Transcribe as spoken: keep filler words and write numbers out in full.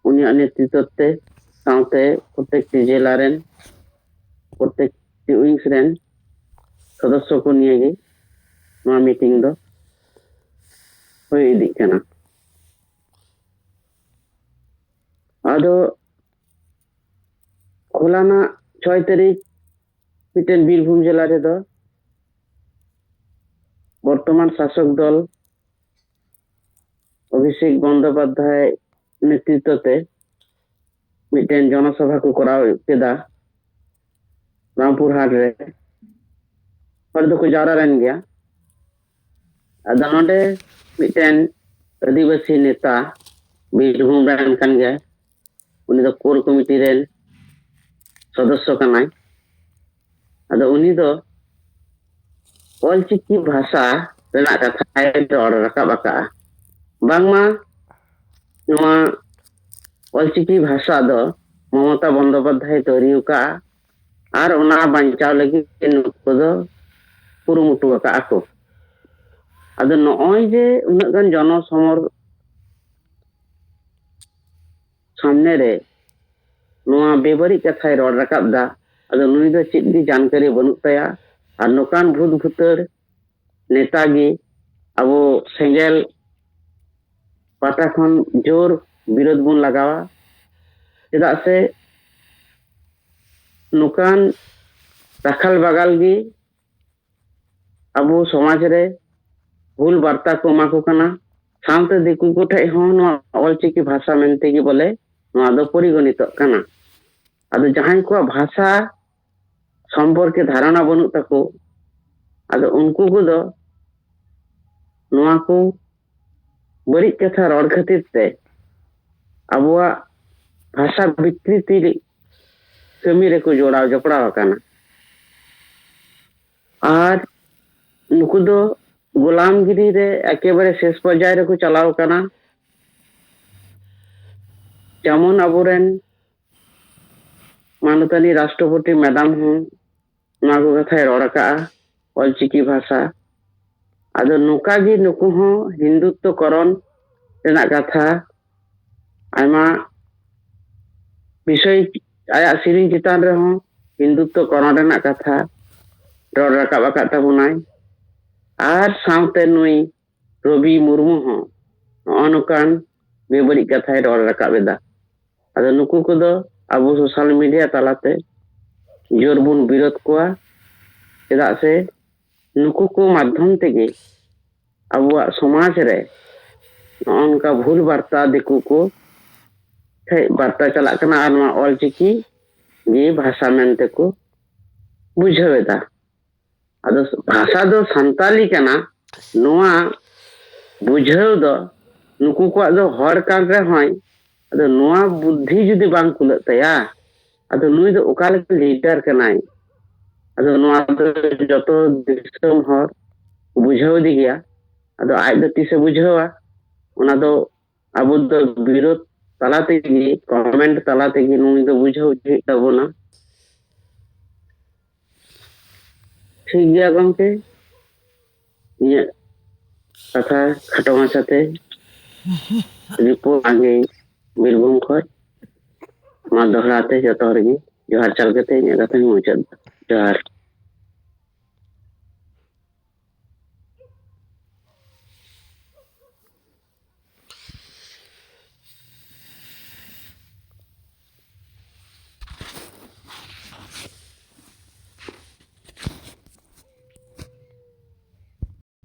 ᱩᱱᱤᱭᱟᱜ ᱱᱮᱛᱨᱤᱛᱵ ᱛᱮ ᱥᱟᱶᱛᱮ ᱯᱨᱚᱛᱮᱠᱴᱤ ᱡᱮᱞᱟ ᱨᱮᱱ, ᱯᱨᱚᱛᱮᱠᱴᱤ ᱣᱤᱝᱥ ᱨᱮᱱ ᱥᱚᱫᱚᱥᱥᱚ ᱠᱚ ᱱᱤᱭᱮ ᱜᱮ ᱱᱚᱣᱟ ᱢᱤᱴᱤᱝ ᱫᱚ ᱦᱩᱭ ᱤᱫᱤᱜ ᱠᱟᱱᱟ᱾ ᱟᱫᱚ ᱦᱚᱞᱟᱱᱟᱜ ᱪᱷᱚᱭ ᱛᱟᱹᱨᱤᱠᱷ ᱢᱤᱫᱴᱮᱱ ᱵᱤᱨᱵᱷᱩᱢ ᱡᱮᱞᱟ ᱨᱮᱫᱚ ᱵᱚᱨᱛᱚᱢᱟᱱ ᱥᱟᱥᱚᱠ ᱫᱚᱞ ᱚᱵᱷᱤᱥᱮᱠ ᱵᱚᱱᱫᱳᱯᱟᱫᱽᱫᱷᱟᱭ ᱱᱮᱛᱨᱤᱛᱵ ᱛᱮ ᱢᱤᱫᱴᱮᱱ ᱡᱚᱱᱚᱥᱚᱵᱷᱟ ᱠᱚ ᱠᱚᱨᱟᱣ ᱠᱮᱫᱟ ᱨᱟᱢᱯᱩᱨ ᱦᱟᱴ ᱨᱮ᱾ ᱦᱚᱲ ᱫᱚᱠᱚ ᱡᱟᱣᱨᱟ ᱞᱮᱱ ᱜᱮᱭᱟ᱾ ᱟᱫᱚ ᱱᱚᱰᱮ ᱢᱤᱫᱴᱮᱱ ᱟᱹᱫᱤᱵᱟᱹᱥᱤ ᱱᱮᱛᱟ ᱵᱤᱨᱵᱷᱩᱢ ᱨᱮᱱ ᱠᱟᱱ ᱜᱮᱭᱟᱭ, ᱩᱱᱤ ᱫᱚ ᱠᱳᱨ ᱠᱚᱢᱤᱴᱤ ᱨᱮᱱ ᱥᱚᱫᱚᱥᱥᱚ ᱠᱟᱱᱟᱭ᱾ ᱟᱫᱚ ᱩᱱᱤ ᱫᱚ ᱚᱞᱪᱤᱠᱤ ᱵᱷᱟᱥᱟ ᱨᱮᱱᱟᱜ ᱠᱟᱛᱷᱟᱭ ᱨᱚᱲ ᱨᱟᱠᱟᱵ ᱟᱠᱟᱫᱼᱟ᱾ ᱵᱟᱝᱢᱟ ᱱᱚᱣᱟ ᱚᱞᱪᱤᱠᱤ ᱵᱷᱟᱥᱟ ᱫᱚ ᱢᱚᱢᱚᱛᱟ ᱵᱚᱱᱫᱳᱯᱟᱫᱽᱫᱷᱟᱭ ᱛᱳᱭᱨᱤ ᱟᱠᱟᱫᱼᱟ ᱟᱨ ᱚᱱᱟ ᱵᱟᱧᱪᱟᱣ ᱞᱟᱹᱜᱤᱫ ᱱᱩᱠᱩ ᱫᱚ ᱠᱩᱨᱩᱢᱩᱴᱩ ᱟᱠᱟᱫᱼᱟ ᱠᱚ᱾ ᱟᱫᱚ ᱱᱚᱜᱼᱚᱭ ᱡᱮ ᱩᱱᱟᱹᱜ ᱜᱟᱱ ᱡᱚᱱᱚ ᱥᱚᱢᱚᱨ ᱥᱟᱢᱱᱮ ᱨᱮ ᱱᱚᱣᱟ ᱵᱮᱵᱟᱹᱲᱤᱡ ᱠᱟᱛᱷᱟᱭ ᱨᱚᱲ ᱨᱟᱠᱟᱵ ᱫᱟ, ᱟᱫᱚ ᱱᱩᱭ ᱫᱚ ᱪᱮᱫ ᱜᱮ ᱡᱟᱱᱠᱟᱨᱤ ᱵᱟᱹᱱᱩᱜ ᱛᱟᱭᱟ᱾ ᱟᱨ ᱱᱚᱝᱠᱟᱱ ᱵᱷᱩᱛ ᱵᱷᱩᱛᱟᱹᱲ ᱱᱮᱛᱟ ᱜᱮ ᱟᱵᱚ ᱥᱮᱸᱜᱮᱞ ᱯᱟᱦᱴᱟ ᱠᱷᱚᱱ ᱡᱳᱨ ᱵᱤᱨᱳᱫ ᱵᱚᱱ ᱞᱟᱜᱟᱣᱟ᱾ ᱪᱮᱫᱟᱜ ᱥᱮ ᱱᱚᱝᱠᱟᱱ ᱨᱟᱠᱷᱟᱞ ᱵᱟᱜᱟᱞ ᱜᱮ ᱟᱵᱚ ᱥᱚᱢᱟᱡᱽ ᱨᱮ ᱵᱷᱩᱞ ᱵᱟᱨᱛᱟ ᱠᱚ ᱮᱢᱟ ᱠᱚ ᱠᱟᱱᱟ᱾ ᱥᱟᱶᱛᱮ ᱫᱤᱠᱩ ᱠᱚ ᱴᱷᱮᱡ ᱦᱚᱸ ᱱᱚᱣᱟ ᱚᱞᱪᱤᱠᱤ ᱵᱷᱟᱥᱟ ᱢᱮᱱᱛᱮ ᱜᱮ ᱵᱚᱞᱮ ᱱᱚᱣᱟ ᱫᱚ ᱯᱚᱨᱤᱜᱚᱱᱤᱛᱚᱜ ᱠᱟᱱᱟ᱾ ᱟᱫᱚ ᱡᱟᱦᱟᱸᱭ ᱠᱚᱣᱟᱜ ᱵᱷᱟᱥᱟ ᱥᱚᱢᱯᱚᱨᱠᱮ ᱫᱷᱟᱨᱚᱱᱟ ᱵᱟᱹᱱᱩᱜ ᱛᱟᱠᱚ, ᱟᱫᱚ ᱩᱱᱠᱩ ᱠᱚᱫᱚ ᱱᱚᱣᱟ ᱠᱚ ᱵᱟᱹᱲᱤᱡ ᱠᱟᱛᱷᱟ ᱨᱚᱲ ᱠᱷᱟᱹᱛᱤᱨ ᱛᱮ ᱟᱵᱚᱣᱟᱜ ᱵᱷᱟᱥᱟ ᱵᱤᱠᱨᱤᱛᱤ ᱠᱟᱹᱢᱤ ᱨᱮᱠᱚ ᱡᱚᱲᱟᱣ ᱡᱚᱯᱲᱟᱣ ᱟᱠᱟᱱᱟ᱾ ᱟᱨ ᱱᱩᱠᱩ ᱫᱚ ᱜᱳᱞᱟᱢᱜᱤᱨᱤ ᱨᱮ ᱮᱠᱮᱵᱟᱨᱮ ᱥᱮᱥ ᱯᱚᱨᱡᱟᱭ ᱨᱮᱠᱚ ᱪᱟᱞᱟᱣ ᱟᱠᱟᱱᱟ᱾ ᱡᱮᱢᱚᱱ ᱟᱵᱚᱨᱮᱱ ᱢᱟᱱᱚᱛᱟᱱᱤ ᱨᱟᱥᱴᱨᱚᱯᱚᱛᱤ ᱢᱮᱰᱟᱢ ᱦᱚᱸ ᱱᱚᱣᱟ ᱠᱚ ᱠᱟᱛᱷᱟᱭ ᱨᱚᱲ ᱟᱠᱟᱫᱼᱟ, ᱚᱞᱪᱤᱠᱤ ᱵᱷᱟᱥᱟ᱾ ᱟᱫᱚ ᱱᱚᱝᱠᱟ ᱜᱮ ᱱᱩᱠᱩ ᱦᱚᱸ ᱦᱤᱱᱫᱩᱛᱛᱚ ᱠᱚᱨᱚᱱ ᱨᱮᱱᱟᱜ ᱠᱟᱛᱷᱟ ᱟᱭᱢᱟ ᱵᱤᱥᱚᱭ, ᱟᱭᱟᱜ ᱥᱮᱨᱮᱧ ᱪᱮᱛᱟᱱ ᱨᱮᱦᱚᱸ ᱦᱤᱱᱫᱩᱛᱛᱚ ᱠᱚᱨᱚᱱ ᱨᱮᱱᱟᱜ ᱠᱟᱛᱷᱟ ᱨᱚᱲ ᱨᱟᱠᱟᱵ ᱟᱠᱟᱫ ᱛᱟᱵᱚᱱᱟᱭ᱾ ᱟᱨ ᱥᱟᱶᱛᱮ ᱱᱩᱭ ᱨᱚᱵᱤ ᱢᱩᱨᱢᱩ ᱦᱚᱸ ᱱᱚᱜᱼᱚ ᱱᱚᱝᱠᱟᱱ ᱵᱮᱵᱟᱹᱲᱤᱡ ᱠᱟᱛᱷᱟᱭ ᱨᱚᱲ ᱨᱟᱠᱟᱵ ᱮᱫᱟ᱾ ᱟᱫᱚ ᱱᱩᱠᱩ ᱠᱚᱫᱚ ᱟᱵᱚ ᱥᱳᱥᱟᱞ ᱢᱤᱰᱤᱭᱟ ᱛᱟᱞᱟᱛᱮ ᱡᱳᱨ ᱵᱚᱱ ᱵᱤᱨᱳᱫ ᱠᱚᱣᱟ, ᱪᱮᱫᱟᱜ ᱥᱮ ᱱᱩᱠᱩ ᱠᱚ ᱢᱟᱫᱽᱫᱷᱚᱢ ᱛᱮᱜᱮ ᱟᱵᱚᱣᱟᱜ ᱥᱚᱢᱟᱡᱽ ᱨᱮ ᱱᱚᱜᱼᱚ ᱱᱚᱝᱠᱟ ᱵᱷᱩᱞ ᱵᱟᱨᱛᱟ ᱫᱤᱠᱩ ᱠᱚ ᱴᱷᱮᱡ ᱵᱟᱨᱛᱟ ᱪᱟᱞᱟᱜ ᱠᱟᱱᱟ, ᱟᱨ ᱱᱚᱣᱟ ᱚᱞᱪᱤᱠᱤ ᱜᱮ ᱵᱷᱟᱥᱟ ᱢᱮᱱᱛᱮ ᱠᱚ ᱵᱩᱡᱷᱟᱹᱣ ᱮᱫᱟ᱾ ᱟᱫᱚ ᱵᱷᱟᱥᱟ ᱫᱚ ᱥᱟᱱᱛᱟᱞᱤ ᱠᱟᱱᱟ, ᱱᱚᱣᱟ ᱵᱩᱡᱷᱟᱹᱣ ᱫᱚ ᱱᱩᱠᱩ ᱠᱚᱣᱟᱜ ᱫᱚ ᱦᱚᱲ ᱠᱟᱱ ᱨᱮᱦᱚᱸᱭ, ᱟᱫᱚ ᱱᱚᱣᱟ ᱵᱩᱫᱽᱫᱷᱤ ᱡᱩᱫᱤ ᱵᱟᱝ ᱠᱩᱞᱟᱹᱜ ᱛᱟᱭᱟ, ᱟᱫᱚ ᱱᱩᱭ ᱫᱚ ᱚᱠᱟ ᱞᱮᱠᱟ ᱞᱤᱰᱟᱨ ᱠᱟᱱᱟᱭ? ᱟᱫᱚ ᱱᱚᱣᱟ ᱫᱚ ᱡᱚᱛᱚ ᱫᱤᱥᱚᱢ ᱦᱚᱲ ᱵᱩᱡᱷᱟᱹᱣ ᱤᱫᱤ ᱜᱮᱭᱟ᱾ ᱟᱫᱚ ᱟᱡ ᱫᱚ ᱛᱤᱥᱮ ᱵᱩᱡᱷᱟᱹᱣᱟ? ᱚᱱᱟ ᱫᱚ ᱟᱵᱚ ᱫᱚ ᱵᱤᱨᱳᱫ ᱛᱟᱞᱟ ᱛᱮᱜᱮ, ᱠᱚᱢᱮᱱᱴ ᱛᱟᱞᱟ ᱛᱮᱜᱮ ᱱᱩᱭ ᱫᱚ ᱵᱩᱡᱷᱟᱹᱣ ᱦᱚᱪᱚᱭ ᱦᱩᱭᱩᱜ ᱛᱟᱵᱚᱱᱟ᱾ ᱴᱷᱤᱠ ᱜᱮᱭᱟ ᱜᱚᱢᱠᱮ, ᱤᱧᱟᱹᱜ ᱠᱟᱛᱷᱟ ᱠᱷᱟᱴᱚ ᱢᱟᱪᱷᱟᱛᱮ ᱨᱤᱯᱳᱨᱴ ᱟᱜᱮ ᱵᱤᱨᱵᱷᱩᱢ ᱠᱷᱚᱡ᱾ ᱢᱟ ᱫᱚᱦᱲᱟ ᱛᱮ ᱡᱚᱛᱚ ᱦᱚᱲ ᱜᱮ ᱡᱚᱦᱟᱨ ᱪᱟᱞ ᱠᱟᱛᱮ ᱤᱧᱟᱹᱜ ᱠᱟᱛᱷᱟᱧ ᱢᱩᱪᱟᱹᱫ ᱮᱫᱟ᱾ ᱡᱚᱦᱟᱨ᱾